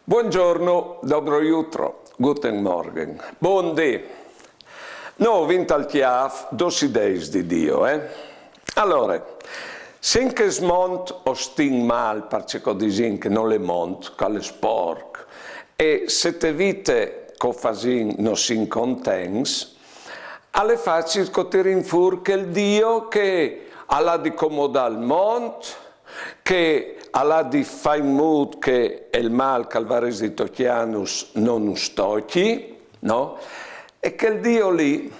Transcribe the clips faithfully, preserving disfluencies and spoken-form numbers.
Buongiorno, dobro jutro, guten Morgen, bundì. No, vint al cjâf, dôs ideis di Dio, eh? Alore, se in chest mont o stin mâl, parcè che o disìn che nol è mont, che al è sporc, e se te vite che o fasìn no sin contents, al è facil che o tirìn fûr chel Dio che al à di comodâ il mont, che al à di fâ in mût che il mâl che al varès di tocjânus no nus tocji, no? E chel Dio li,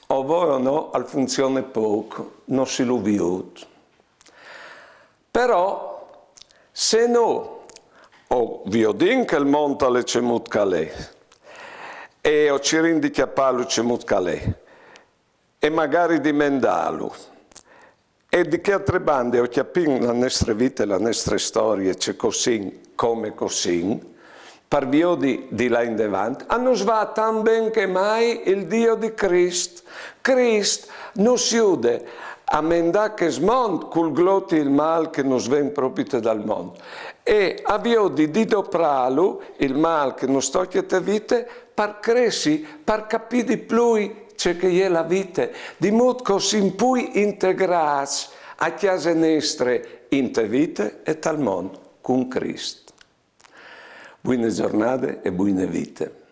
o vuei o no, al funzione pôc, no si lu viôt. Però, se nô o viodìn che il mont al è cemût che al è, e o cirìn di cjapâlu cemût che al è, e magari di mendâlu, e di chê altre bande o cjapìn la nestre vite, la nestre storie, ce che o sin, come che o sin, par viodi di lâ indevant, a nus va tant ben che mai il Dio di Crist. Crist nus jude a mendâ chest mont cul gloti il mâl che nus ven propite dal mont e a viodi di doprâlu, il mâl che nus tocje te vite, par cressi, par capî di plui ce che e je la vite, di mût che o sin plui integrâts a cjase nestre, inte vite e tal mont cun Crist. Buine zornade e buine vite.